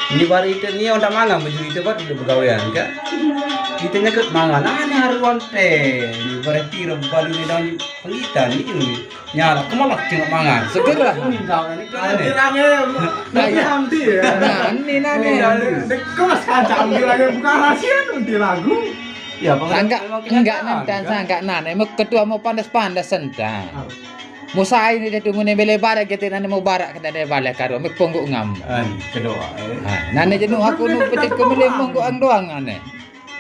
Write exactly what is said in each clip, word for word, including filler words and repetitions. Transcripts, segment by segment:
Ni baru ite ni orang tak mangan baju ite baru ite begawean kan. Ite nyekut mangan. Ah, ni haruan teh. Ni berarti rebu baru ni daun pengitan ni. Nyala kemalak cengok mangan. Segera. Ni daun ni kan ni. Nah, ini nah ni. Dekas kaca ambil aja buka rahasia nanti lagu. Ya, apa? Sangka enggak nanti sangka nah. Emang ketua mau pandas-pandas sentang. Musa ini dia tunggu ni bele barak kita nani mau barak kita dia balik karo ambil ponggok ngam. An kedua eh. Ha, nani jenuh aku nu pecet ke milih ponggok ang doang nani.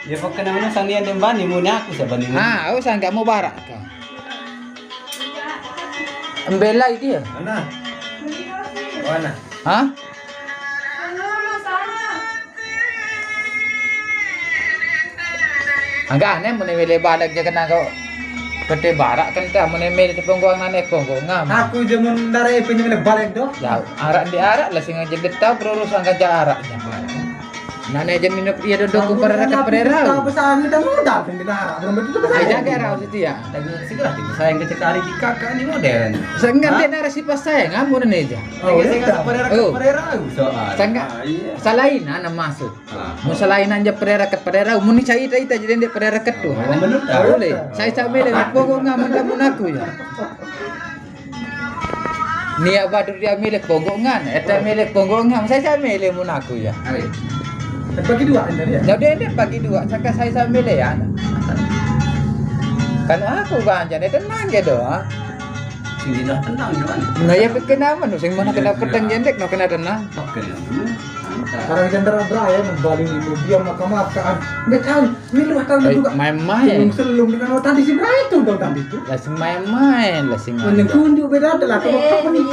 Ya pakai nama sang dia dembani mu ni aku siapa ni. Ha, aku sang kamu barak ka. Embelai dia. Mana? Mana? Ha? Angka ane mune wele balek je kena ko. Kete barak kenta mune mele tepung kuang nane kong kong ngam. Aku je mun dare ipe je mele balek do. Ya, arak di arak lah singa je getau berurus angka ja arak je. Nane je minum iya do doku perera ke perera. Tahu pesan kita modal pun kita arak belum betul pesan. Aja ke rau setia. Lagi segera tiba saya yang kecekari di kakak ni modern. Senggan dia narasi pas saya ngamun aja. Oh, iya. Perera ke perera soal. Senggan. Salain ana masuk. Mun salain anja perera ket perera, mun ni caita ita jadi ndeq perera ket tu. Boleh. Saya cak milih pokok ngam mun aku ya. Niat batur dia milih pokok ngam, eta milih pokok ngam, saya cak milih mun aku ya. Bagi dua ini ya. Jadi ini bagi dua, saka saya cak milih ya. Kan aku ganjan itu nang gitu. Sing dina tenang cuman. Nah, ya pikir nama nu sing mana kena pedang jendek no kena tenang. Oke. Sekarang jendera beraya balik itu dia makan-makan. Nggak tahu. Ini lu tahu juga. Main-main. Selum-selum dengan orang tadi si beraya itu dong tadi itu. Lah sing main-main, lah sing. Menunjuk beda adalah kalau apa nih.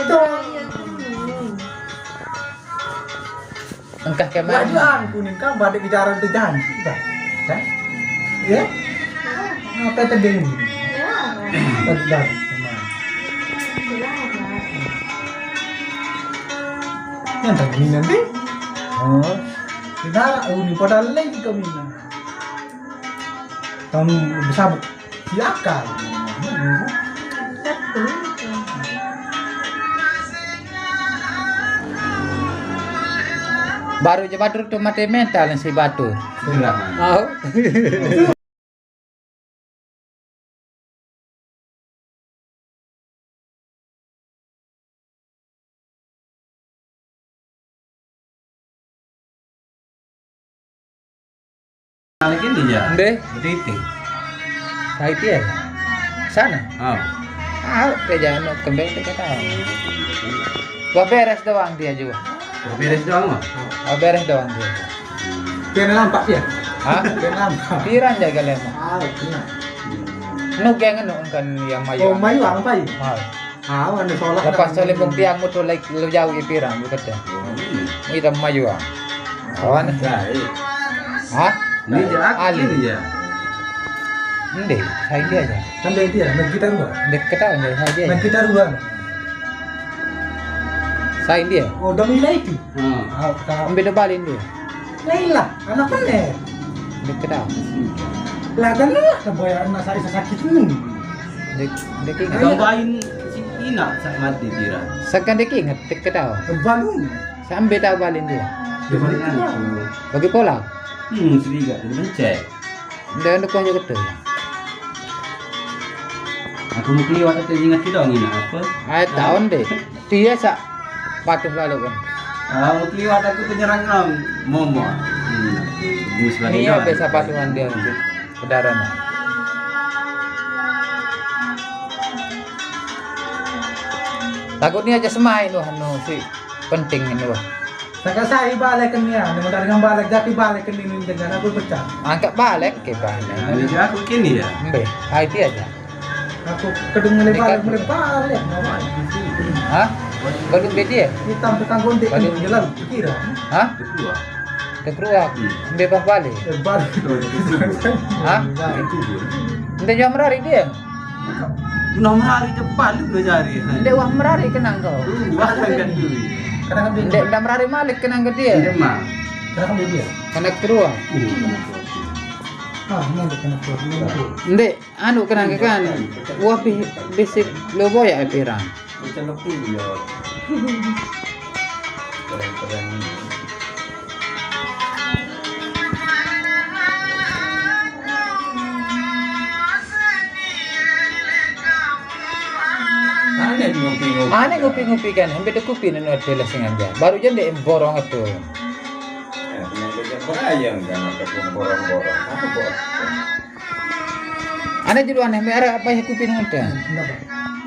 Engkah kemana? Wajah kuning kan badai bicara tu janji, kan? Kan? Ya? Apa tadi? Ya. Tadi dah. Yang tadi nanti? Oh. Kita uni pada lagi kau minum. Kamu bersabuk. Silakan. Baru je batur tu mati mental si batur. Silakan. Oh. Lagi ni ya. Ndeh. Betitik. Sai dia. Sana. Oh. Ah, kerja anu kembali ke kata. Wah beres doang dia juga. Wah beres doang mah. Wah beres doang dia. Pian nampak ya? Hah? Pian nampak. Piran jaga lemah. Ah, kena. Nu geng nu kan yang mayu. Oh, mayu apa ya? Ah. Ah, anu solah. Lepas selipung tiang mutu laik lu jauh ye pirang lu kete. Ita mayu ah. Awan. Hah? Ni je aku Ali. Ni je. Ndek, sai dia aja. Kan dia dia, nak kita dua. Ndek ketawa aja, sai dia. Nak kita dua. Sai dia. Oh, demi lah itu. Hmm. Ah, kau. Ambil dah balik dia. Lailah, anak mana? Deket dah. Lah kan lu lah kebayaan masa isa sakit ni. Dek dek ingat. Tambahin si Ina sak mati kira. Sekan dek ingat deket dah. Balu. Sampai tahu balik dia. Dia balik kan. Bagi pola. Hmm, seriga dia mencet. Dia anda kau juga tu. Aku mesti waktu tu ingat kita ni nak apa? Ai tahun deh. Dia sak patuh lalu kan. Ah, mesti waktu tu penyerang kan. Momo. Hmm. Mus bagi. Iya biasa patuhan dia. Kedaran. Takut ni aja semai tu anu si penting ni wah. Saka sai balik ke nia, ni modal dengan balik, tapi balik ke ni dengan aku pecah. Angkat balik ke balik. Nah, ini aku kini ya. Mbe, hai dia aja. Aku kedung mulai balik, mulai balik. Hah? Baru beda ya? Hitam petang gondek ni jalan kira. Hah? Keluar. Keluar. Mbe pas balik. Eh, balik. Hah? Itu dia. Mbe jam hari dia. Enam hari cepat lu belajar hari. Ndek wah merari kenang kau. Wah kan tu. Ndek ndam merari malik kenang ke dia. Ndek mah. Kenapa dia? Kena keruan. Ah, ini ada kena keruan. Ndek anu kenang ke kan. Wah pi bisi lo boyak pirang. Macam apa dia? Keren-keren. Ane ngupi-ngupi kan, hampir tu kupi nenu telah sengaja. Baru je ndek borong tu. Ya, kena kerja berayam kan, apa tu borong-borong. Apa borong? Ane julu ane, me arah apa ya kupi nenu tu?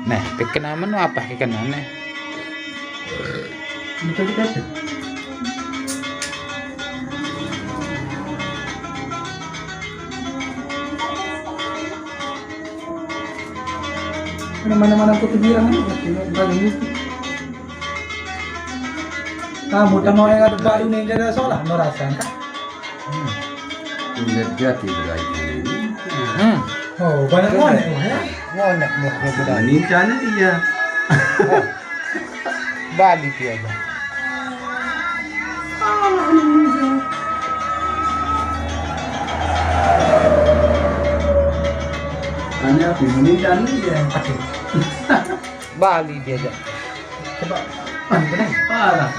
Nah, pikir nama nu apa kena ane? Betul, betul. Mana-mana aku tu bilang ni, bagi ni. Kamu tak mau yang ada baru ni, jadi solah, no rasa kan? Hmm. Ingat jati berarti. Hmm. Oh, banyak banyak ya. Banyak banyak. Menikah ni iya. Bali dia aja. Hanya aku menikah ni iya. Bali dia aja. Coba. Parah.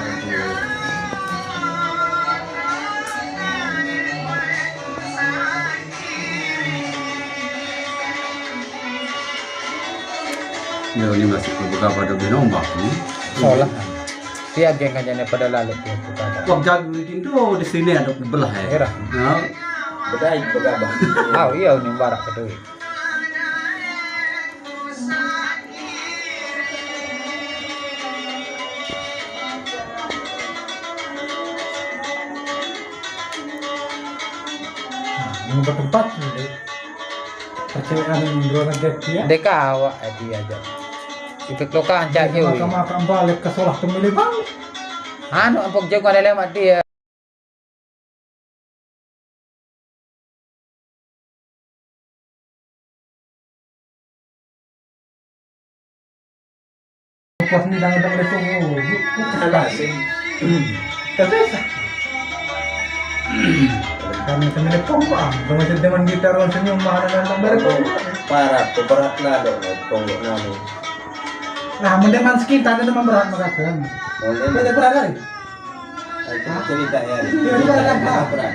Ya, ini masih beberapa ada binombak ni. Solah. Dia geng aja ni pada lalu dia tu pada. Wah, jago itu di sini ada belah ya. Era. Nah. Bedai begabah. Tahu iya ni barak kedua. Ini bertempat ni. Percayaan dua negeri ya. Deka awak dia aja. Itu keloka ancak je. Makan-makan balik ke solah temili bang. Anu ampok jago lele mak dia. Pas ni dah ada boleh tunggu. Alah sih. Tapi sah. Kami kami lepon ah, dengan dengan gitar orang senyum mah ada dalam mereka. Parah tu berat lah dok tunggu nami. Nah, mending man sekitar ada memang berat mereka. Boleh. Boleh berat kali. Itu cerita ya. Cerita kan berat.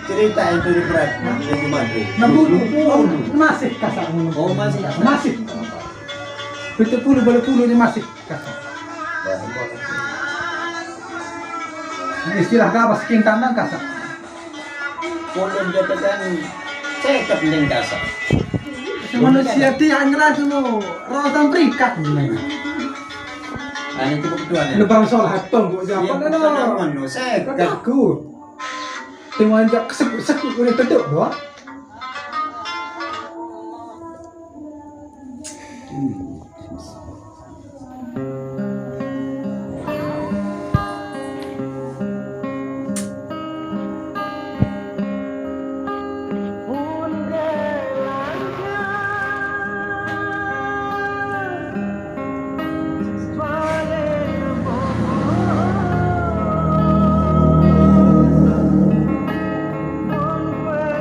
Cerita itu di berat. Itu mati. Nah, bulu, bulu. Masih kasak bulu. Oh, masih kasak. Masih. Itu bulu, bulu, bulu ini masih kasak. Istilah gabah sekintan dan kasak. Pondok jabatan seket ning dasar. Manusia tiang ngerasa lo rotan perikat gimana? Ane itu kebetulan ya. Lu bang solah tong gua jawaban ada. Bukan aman lo, seket. Aku. Timanjak sekut-sekut udah teduk doang.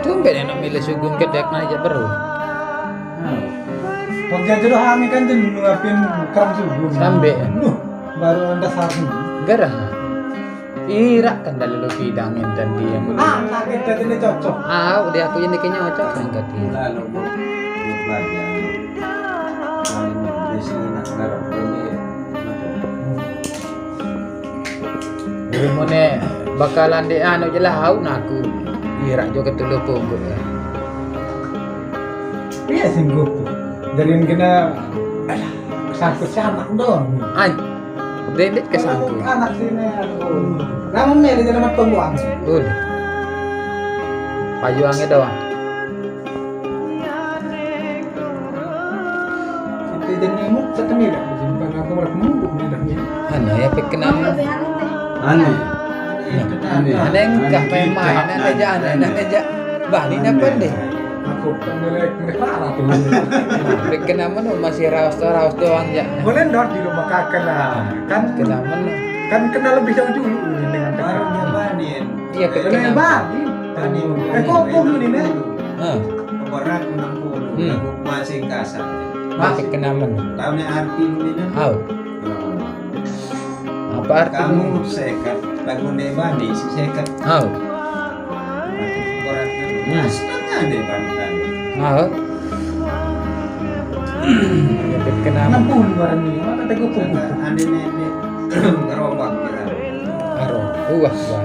Tumben enak milih sugun kedek naik ya baru. Waktu itu kami kan jenuh ngapin kerang sugun. Sampai. Nuh, baru anda sarung. Gerah. Irak kan dari lo pidangin dan dia. Ah, sakit jadi ini cocok. Ah, udah aku ini kayaknya cocok kan ke dia. Lalu, Bu, Bu belajar. Lalu, di sini nak ngarep ini. Jadi mone bakalan di anu je lah, au naku. Irak juga tu lo pun. Iya singgup tu. Dari yang kena, alah, sangkut si anak doang. Ai, debit ke sangkut. Anak sini, aduh. Nama mele jadi mat pembuang. Boleh. Payuangnya doang. Kita jadi imut, kita mele. Jadi bukan aku malah munduk mele. Anu ya, pekenam. Aneh. Aneh. Aneh enggak main-main, aneh aja, aneh, aneh aja. Bali napa deh? Aku kan melek melek parah tuh. Bikin nama nu masih raus tuh, raus doang ya. Boleh dong di rumah kakak lah. Kan kenapa nu? Kan kenal lebih jauh dulu dengan kakak. Baru dia banding. Iya, kenal. Banding. Banding. Eh, kok aku dulu nih, Nek? Heeh. Keberat menang pun. Hmm. Aku masih kasar. Masih kenapa nu? Tahu nih arti lu ini? Au. Apa arti kamu seket, lagu Debani si seket. Au. Berarti beratnya. Hmm. Setengah deh kan. Au. Kenapa? Enam puluh orang ini, mana ada kupu-kupu? Ane nenek gerobak kita. Aro, wah, wah.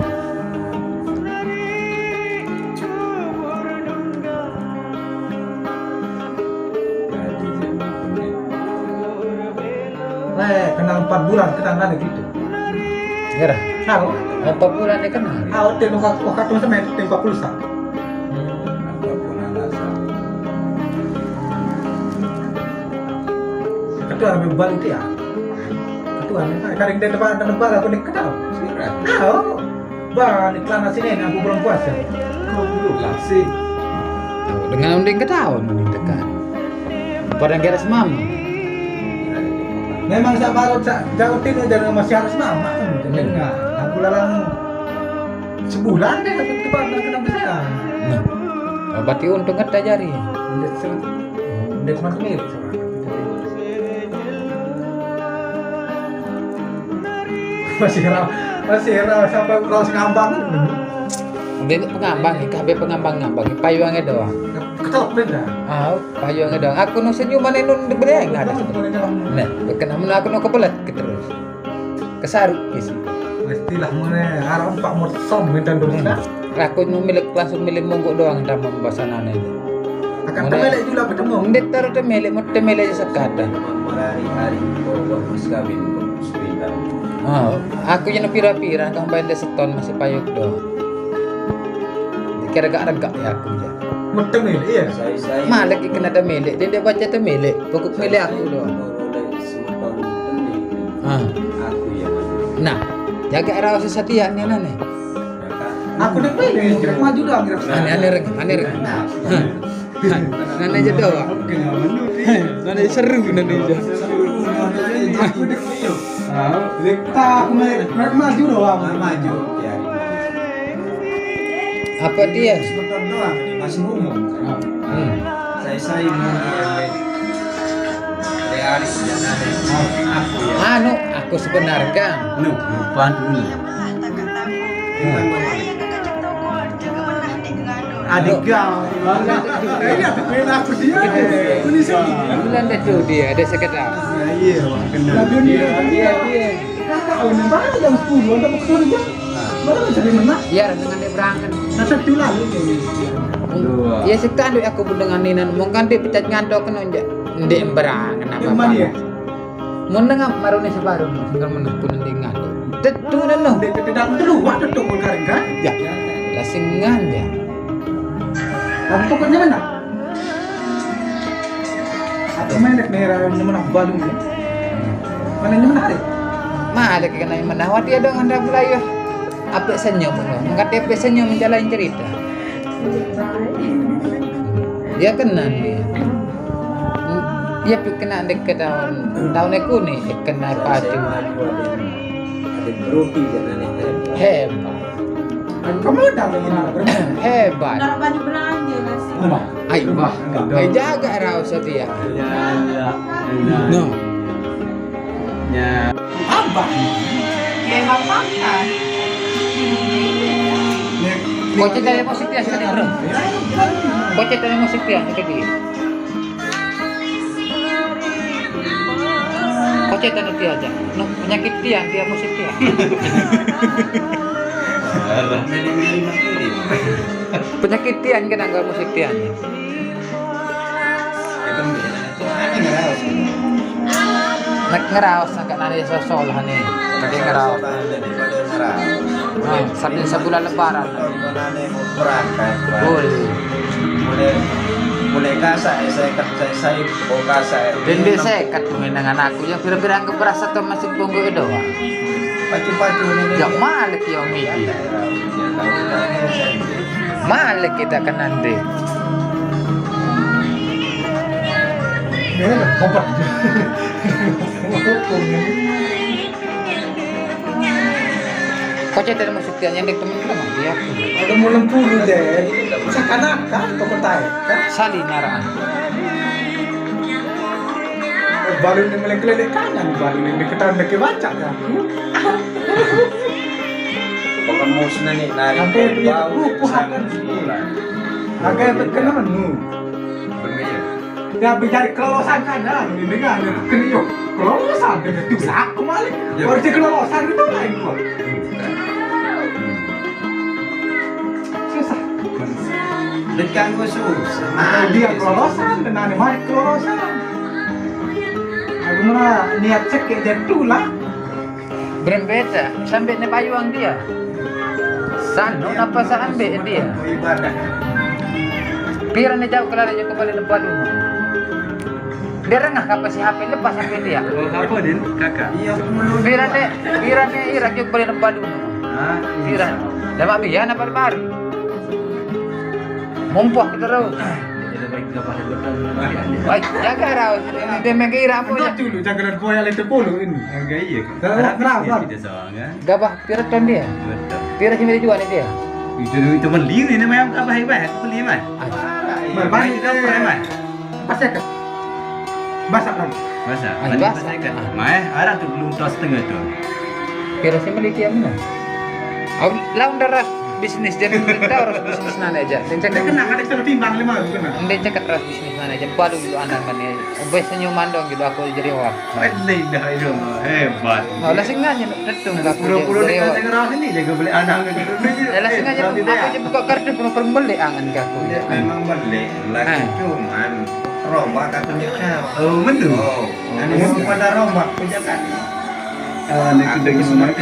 Weh, kena empat bulan, kena lagi gitu. Ya dah. Tahu? Empat bulan dia kena. Ah, waktu itu waktu, waktu itu empat puluh satu. Ketua ambil balik dia. Ketua ambil balik. Kadang dia tempat, tempat aku ni kenal. Tahu? Bah, di kelana sini ni aku belum puasa. Kau belum lah sih. Dengan unding ketahuan unding tekan. Pada kira semam. Memang sak baru sak jauh tinu dan masih harus mama. Dengar. Aku lalang sebulan dia dapat tempat dan kena besar. Nah. Oh, berarti untung kan tak jari. Dia ser-, dia semacam ni. Masih raw, masih raw sampai raw ngambang. Dia ni pengambang ni, kabeh pengambang-ngambang, payungnya doang. Ketelep dah. Ah, payungnya doang. Aku nu senyuman nu bereng ada. Nah, kena mena aku nu kebelet ke terus. Kesaruk isi. Mestilah mana arah empat mau som minta dosa. Aku nu milik langsung milik monggok doang sama basana ni. Akan temelek juga bertemu. Ndeq taruh temelek, mau temelek aja sekadar. Merari-ari bawa mas kawin sepindah. Ah, aku yang pira-pira kang bae ndeq seton masih payuk do. Kira gak regak ya aku ya. Mau temelek ya? Saya, saya. Malek ikan ada melek, dia ndeq baca temelek. Pokok melek aku do. Ah. Aku ya. Nah, jaga raos sesatian ni nane. Aku dah pilih, gerak maju dah, gerak. Ane, ane reng, ane reng. Nah. Nane aja doang. Nane seru, nane aja. Aku dah pilih. Ah. Gerak tak, aku main, gerak maju doang. Maju, ya. Apa dia? Sebentar doang, masih umum. Hmm. Saya, saya mau yang lain. Dari hari sudah ada. Aku ya. Anu, aku sebenarnya. Nu, lupa dulu. Adik kau. Ini aku main aku dia. Ini sih. Bulan dah tu dia, ada sekedar. Iya, wah, kenal. Lagu ni, dia, dia, dia. Kakak, oh, ni baru jam sepuluh, ada bekerja. Baru bisa dia menang. Iya, dengan dia berangkat. Nah, tentu lah, lu. Dua. Ya, sekarang aku pun dengan ni, nan, mungkin dia pecat ngantok, kena nje. Ndeq berang, kenapa? Yang mana ya? Mun nengah marune separuh, tinggal menekun ndeq ngantok. Tetu neno. Ndeq, ndeq, ndeq, ndeq, wah, tetu pun karing, kan? Ya. Lah, sing ngan, ya. Tapi pokoknya mana? Aku main dek merah, nyemen aku balung, ya. Mana nyemen hari? Mah, ada kena nyemen. Wah, dia dong, anda mulai, ya. Apik senyum, no. Mengkate apik senyum, menjalani cerita. Dia kena dia. Dia pi kena dek ke tahun, tahun aku ni, kena pacu. Ada grogi, jangan hebat. Hebat. Kamu dah lagi nak bermain? Hebat. Nak baju belanja, Mas. Wah. Ai, wah. Ai, jaga raos dia. Ya, ya. No. Ya. Apa? Ya, apa kan? Kocek dari positif ya, sekali, bro. Kocek dari positif ya, sekali. Kocek dari dia aja. No, penyakit dia, dia positif ya. Penyakit dia, kan, anggo musik dia. Nek ngeraos, nek nane sosol, ane. Nek ngeraos. Ah, sambil sebulan lebaran. Boleh. Mulai, mulai kasak, saya kat, saya, saya, oh, kasak. Dende seket dengan aku, yang pira-pira anggap berasa tuh masih tunggu doang. Pacu-pacu ini. Ya, malik ya, Om Idi. Malik kita ke nanti. Ini kompak. Kocek dari musik dia, yang temen-temen dia. Ada mau enam puluh deh. Seakan-akan kau bertanya, kan? Sali ngarang. Baru ini mulai kelelek kanan, baru ini ketahuan lagi baca, ya. Pengemus nenek nari. Sampai dia bau, rupuh akan. Agak terkena menu. Bener. Ya, mencari kelolosan kan, nah, ini kan, ini kan, ini yuk, kelolosan, dia tulak kembali. Ya. Baru dia kelolosan, itu lain gua. Susah. Dekat gua susah. Nah, dia kelolosan, dan ada mari kelolosan. Aku mah niat cek kayak dia tulak. Berembeta, sampai ne bayuang dia. Sano apa sampai dia? Pira ne jauh kelala jauh kembali ne balu. Dia rengah apa si H P lepas H P dia. Oh, apa, Din? Kakak. Iya, pira ne, pira ne ira jauh kembali ne balu. Ah, pira. Lama biar apa baru. Mumpah kita terus. Baik, jaga raus. Ini dia main kira apa ya? Dulu jaga dan boya itu puluh ini. Harga iya. Kenapa? Gabah pira ton dia? Pira sih dia jual nih dia? Itu itu beli ini memang gabah hebat, beli mah. Banyak kan preman. Pas ya kan? Basah lagi. Basah. Ah, basah. Basah kan? Mah, ada tuh belum tos setengah tuh. Pira sih beli dia mana? Aku lawan darah bisnis jadi kita harus bisnis nana aja. Dia kena ada satu timbang lima kena. Dia cakap terus bisnis nana aja. Baru dulu anak mana? Biasanya mandong gitu aku jadi orang. Ini dah itu hebat. Oh, lah sengaja nak tetung aku. Pura-pura dia ngerasa ini dia boleh anak gitu. Lah sengaja aku je buka kartu pura-pura beli angan ke aku. Memang beli lah cuman rombak katanya kau. Oh, betul. Oh, anu pada rombak punya kan. Ah, ni kita semua.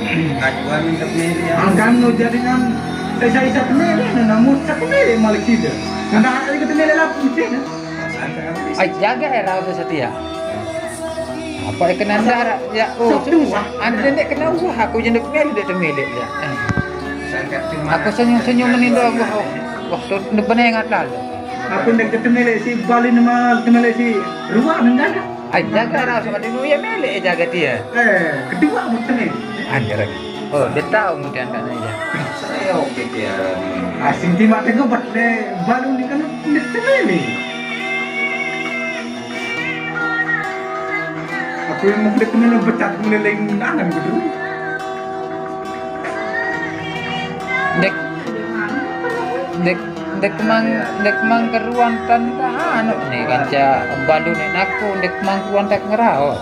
Kajuan untuk media. Angkan nu jadi kan saya isa kemele na namun saya kemele malik sida. Nda ada kita mele lah pun sih. Ai jaga ya rawa setia. Apa ya kena nda ya? Oh, anda dek kena usaha aku jadi mele dek mele ya. Aku senyum-senyum menindo aku waktu nda pernah ingat lalu. Aku nda kita mele si Bali nama kita mele si ruang nda ada. Ai jaga rawa sama dulu ya mele jaga dia. Eh, kedua muter ni. Anjir. Oh, dia tahu mungkin anaknya ya. Saya oke dia. Asing timak tengok bat le balu ni kan dia terlele. Aku yang mau dia kena becat meleleng angan gitu. Dek, dek, dek mang, dek mang keruan tanda anu ni kanca balu ni naku dek mang keruan tak ngeraos.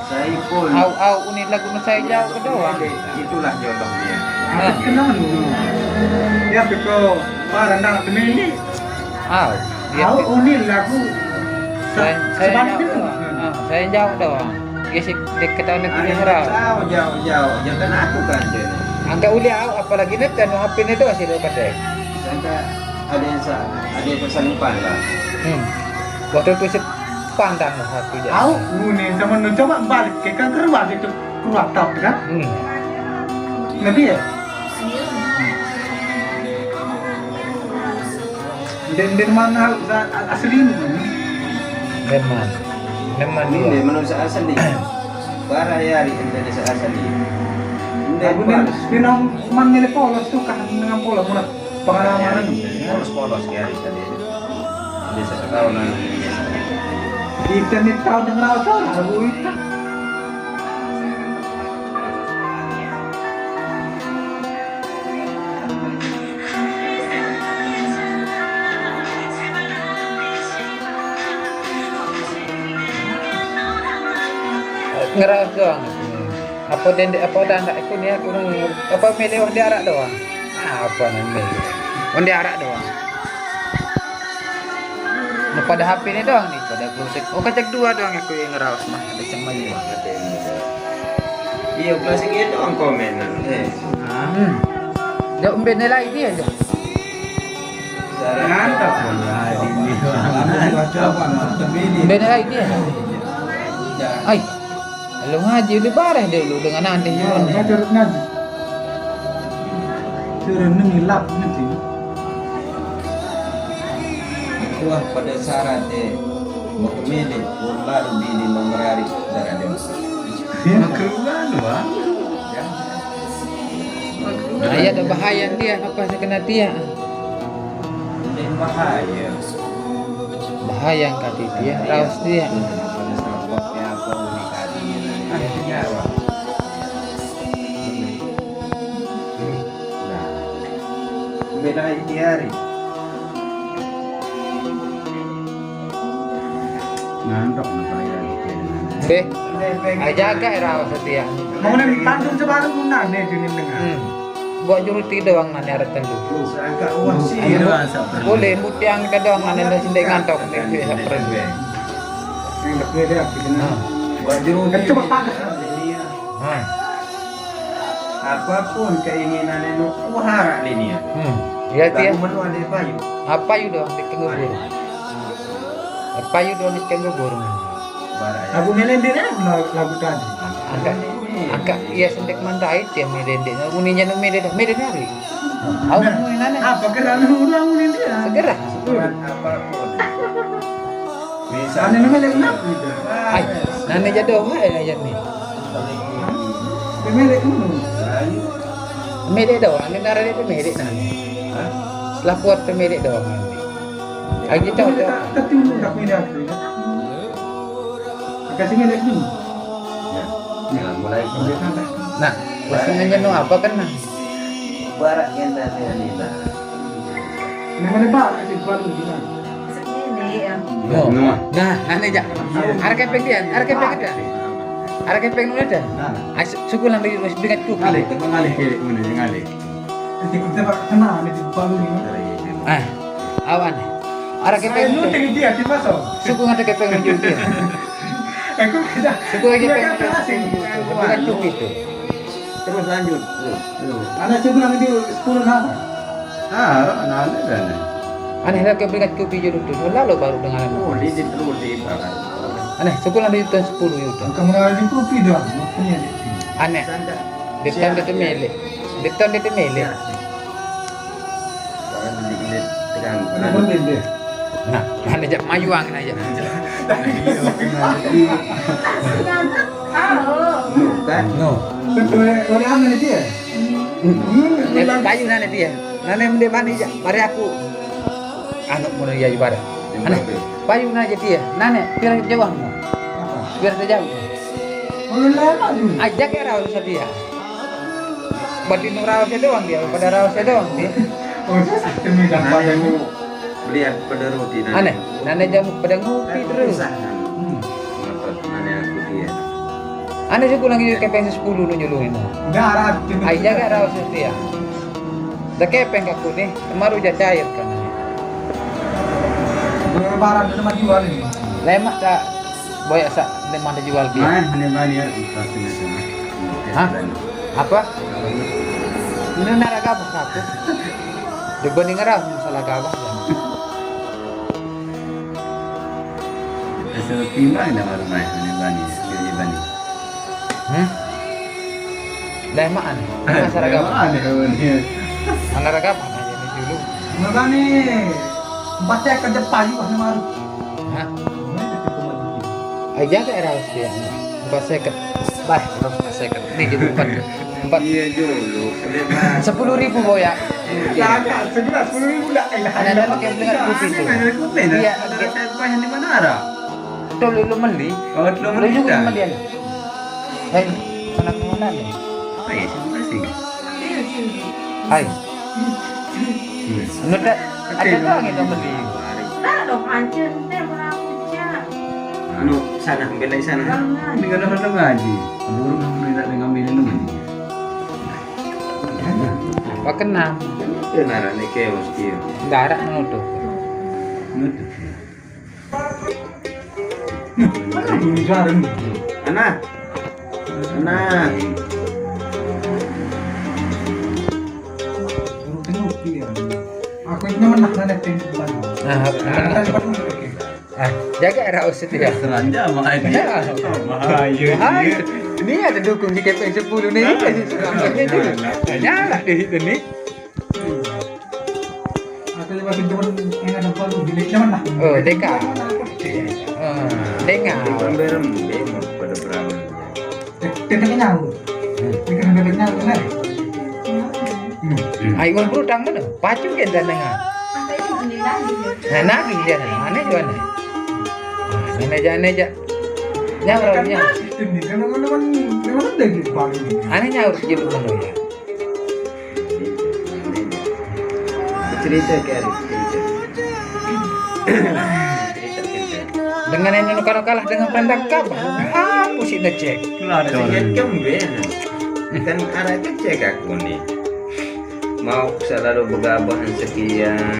Au, au, uni lagu nu saya jauh ke doang. Itulah jodohnya. Ah. Kenapa lu? Ya, beko para nak temeli. Au. Au, uni lagu. Saya, saya jauh doang. Ah, saya jauh doang. Gesik dek ketahuan dek ngeraos. Jauh, jauh, jauh. Jangan aku kan je. Angka uli au, apalagi net anu H P net doang sih lo kata. Sangka ada yang sa-, ada yang pesan lupa lah. Hmm. Waktu itu sih pandang lah aku je. Au, uni sama nu coba balik ke kan keluar itu. Kuatap kan? Hmm. Nabi ya? Den den mana asli ini? Neman. Neman dia. Ini manusia asli. Bara ya di Indonesia asli. Aku den den nang man ngene polos tuh kan dengan polos mana pengalaman. Polos-polos ya di tadi. Bisa tahu nah. Kita ni tahu dengan asal aku itu. Ngeraos doang. Apa dende apa dah ndak aku ni aku apa milih wong diarak doang. Apa nang milih? Wong diarak doang. Nah, pada H P ni doang ni, pada closet. Oh, kacak dua doang aku yang ngeraos mah, ada cang mayu. Iya, plastik itu doang komen. Eh. Hmm. Dia umbe nilai dia aja. Mantap. Umbe nilai dia. Ai. Lalu ngaji lebih parah dulu dengan nanti. Ngaji. Turun nengilap nanti. Wah, pada syarat deh. Mau ke milik, baru bini mau merari, syarat deh. Makruhan, wah. Ya. Nah, ya ada bahaya dia, apa sih kena dia? Ini bahaya. Bahaya kata dia, raus dia. Pada syarat ya, apa unik tadi. Ah, nyawa. Nah, beda ini hari. Deh, aja gak era setia. Mau nih pantun sebaru guna nih, Junin dengar. Hmm. Buat juru tidur doang nanya arah tendu. Agak wah sih. Boleh, butiang kita doang nanya dan sendiri ngantok nih, bisa perlu. Yang tak beda, gitu. Nah. Buat juru tidur. Coba pakai. Hmm. Apapun keinginan anu, ku harap linia. Hmm. Ya, dia. Lagu menu ada payu. Apa yu doang di kengubur? Apa yu doang di kengubur? Aku melendin lagu, lagu tadi. Agak, agak iya sendek mandai dia melendin. Aku ninya melendin, melendin hari. Aku mau nanya. Apa kerana orang melendin? Segera. Apapun. Misalnya. Ane melek nak. Ai, nane jado wae ayat ni. Melek ngono. Melek doang, ini nara dia melek nane. Setelah kuat melek doang. Ai kita tak tertimbun tak melek aku. Kasih melek dulu. Ya. Nah, mulai. Nah, maksudnya no apa kan nah? Barak yang tadi ni lah. Ini mana barak sih baru bilang. Ini ya. No. No. Nah, nanti aja. Arah kepeng dia, arah kepeng dia. Arah kepeng dulu dah. Nah. Ai, su-, suku lang di, di, di, ngalih, kita ngalih, kiri, mana, ngalih. Nanti kita bak kenal ni di baru ni. Ah, awan. Arah kepeng. Saya lu tengok dia, dia masuk. Suku ngadek kepeng menuju dia. Aku kena. Suku lagi dia kepeng. Kan asing. Bukan cukup itu. Terus lanjut. Terus. Terus. Anak suku lang di sepuluh nama. Ah, anak-anak dah ni. Aneh lah kau berikan kopi je dulu. Lalu baru dengan anak. Oh, di, di, terus di, aneh, sekolah di tahun sepuluh ya udah. Kamu ada di kopi dah, makanya di. Aneh. Detan dia tu milik. Detan dia tu milik. Nah, mana jak mayuang aja. Kan? No. Betul, oleh apa dia? Hmm. Payu nane dia. Nane mende mani ja, mari aku. Anu mune ya ibarat. Ane, payu nane dia. Nane, biar jauh mu. Biar jauh. Aja ke rawa setia. Berarti nu rawa saya doang dia, pada rawa saya doang dia. Oh, demi dapat. Beli pada roti nane. Ane, nane jamu pada ngopi terus. Hmm. Nane aku dia. Ane suku lagi kepeng sepuluh nu nyuluhin. Darat. Ai jaga rawa setia. Dah kepeng aku ni, kemaru ja cair kan. Lebaran itu mah jual ini. Lemak tak banyak sak lemak dijual dia. Main hanya bani ya, pasti macam. Hah? Apa? Ini nara gabah satu. Dibanding ngarah masalah gabah. Asal pindah dah baru main hanya bani, hanya bani. Hmm? Dah maan. Masalah gabah. Maan ya, kawan, ya. Antara gabah aja ni dulu. Mana ni? Empat saya kerja payu hanya baru. Hah? Aja tak rahasia. Empat seket. Bah, empat seket. Ni jadi empat. Empat. Iya, dulu. Sepuluh ribu, Boy, ya. Lah, sebelah sepuluh ribu lah. Ada, ada pakai dengan kopi tu. Ada kopi, nah. Iya, ada saya bukan yang di mana ada. Tuh, lu, lu meli. Oh, lu meli juga dah. Meli, ya. Hei, anak mana ni? Hai, terima kasih. Hai. Hmm. Anu tak ada doang yang beli. Tak ada pancen teh berapa cak. Anu, sana, ambil lagi sana. Jangan. Ini kan ada ngaji. Burung nak beli tak dengan beli lu ni. Pakai enam. Kenaran ni chaos dia. Darat menutup. Menutup. Anak. Anak. Aku ini menang dan tim bukan. Nah, menang. Tadi baru oke. Ah, jaga raus setia. Seranja mah ini. Ya. Bahaya. Bahaya. Ini ada dukung di kepeng sepuluh ni. Nah, ini sudah nah, dulu. Nyala deh itu ni. Aku coba pintu yang ada pun bilik nyaman lah. Oh, deka. Ah, dengar. Berem-berem, pada berem. Tetap nyawa. Ini kan bebek nyawa, kan? Hmm. Ai, ngol berutang mana? Pacu ke dan dengar. Nah, nagih dia, nah. Aneh juga, aneh. Nah, ini aja, ini aja. Nyawa, nyawa. Ini kan teman-teman, teman ada di Bali. Aneh nyawa, sejauh mana ya? Cerita ke hari cerita. Cerita, cerita. Ngan anu, kalau kalah dengan pandang kabah, apa sih ngecek? Lah, ada sing ngecek ben. Kan arah kecek aku nih. Mau selalu begabah sekian.